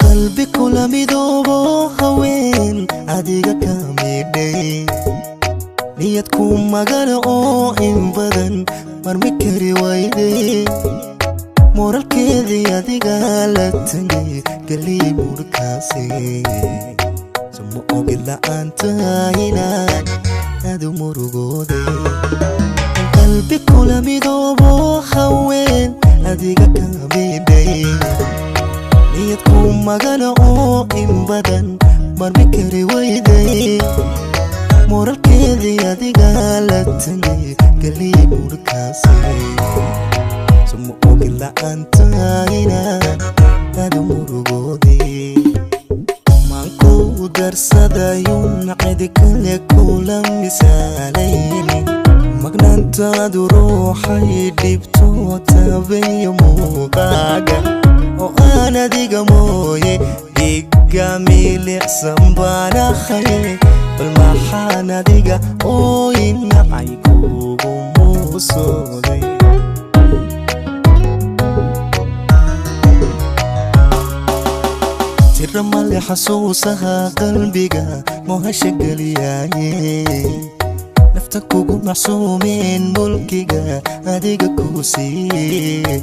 Qalbi kula midoobo haween adiga ka midhay, niyad ku magalo oo in badan marmi kari wayday, moralkeedii adiga la tagay galii murkaasi. Sama ogid la'aanta inaad aad u murugooday. Qalbi kula midoobo haween adiga ka midhay, niyad ku magalo oo in badan marmi kari wayday, moralkeedii adiga la tagay galii murkaasi. Sama ogid la'aanta inaad aad u murugooday. Maanku darsadayun cid kale kula misaalayni, magnaantaadu ruuxay dhibto tabeeyo muuqaaga oo aan adiga mooye dhiigga milicsan baanahay. Bal maxaan adiga oo inacay kugu muusooday? Tira male xasuusaha qalbiga muhasha geliyaaye, nafta kugu macsuumeen mulkiga adiga kuu siiyey.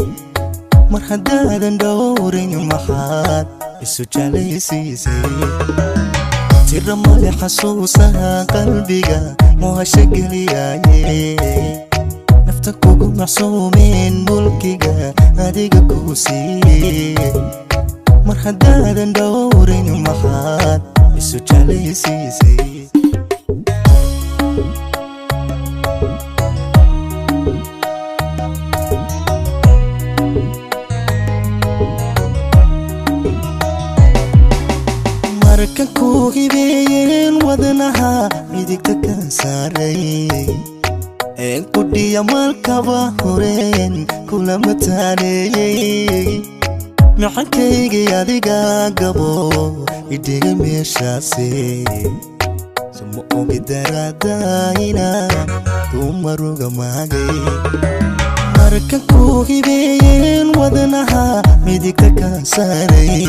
Mar haddaadan dhowrin maxaad isu jeclaysiisay? Tira male xasuusaha qalbiga muhasha geliyaaye, nafta kugu macsuumeen mulkiga adiga kuu siiyey. Mar haddaadan dhowrin maxaad isu jeclaysiisay? Marka ku hibeeyeen wadnaha midigta ka saaray een kudhiya maalkaba horeen kulama taaneeyey, maxankaygii adiga gabo idhiga meeshaasi. Sama ogi daraadayna dumaruga maagay. Marka ku hibeeyeen wadnaha midigta ka saaray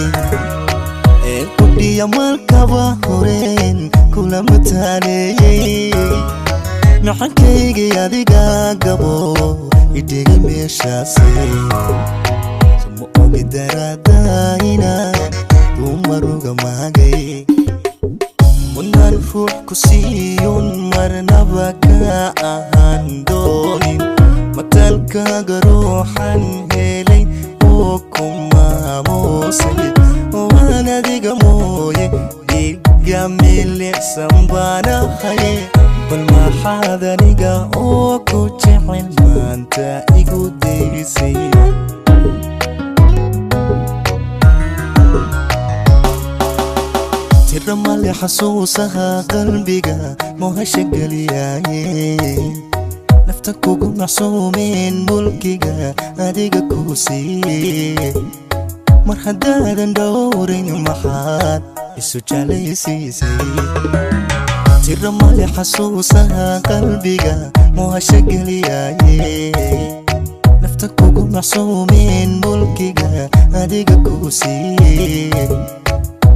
ee kudhiya maalkaba horeen kulama taaneeyey, maxankaygii adiga gabo idhiga meeshaasi. Sama ogi daraadayna dumaruga maagay. Mudnaan ruux ku siiyun marnaba ka ahaan doonin mataalkaaga ruuxan helay oo ku maamuusay, waan adiga mooye dhiigga milicsan baanahay. Bal maxaad aniga oo ku jecel maanta igu daysay? Tira male xasuusaha qalbiga muhasha geliyaaye, nafta kugu macsuumeen mulkiga adiga kuu siiyey. Mar haddaadan dhowrin maxaad isu jeclaysiisay? Tira male xasuusaha qalbiga muhasha geliyaaye, nafta kugu macsuumeen mulkiga adiga kuu siiyey.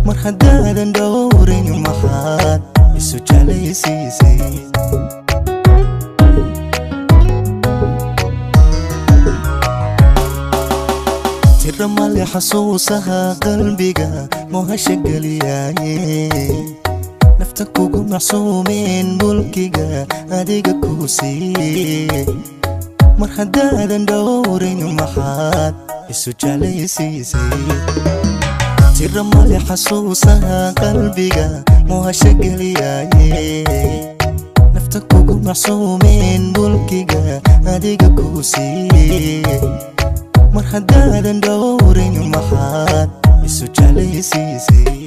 Mar haddaadan dhowrin maxaad isu jeclaysiisay? Tira male xasuusaha qalbiga muhasha geliyaaye, nafta kugu macsuumeen mulkiga adiga kuu siiyey. Mar haddaadan dhowrin maxaad isu jeclaysiisay? Tira male xasuusaha qalbiga muhasha geliyaaye, nafta kugu macsuumeen mulkiga adiga kuu siiyey. Mar haddaadan dhowrin maxaad isu jeclaysiisay?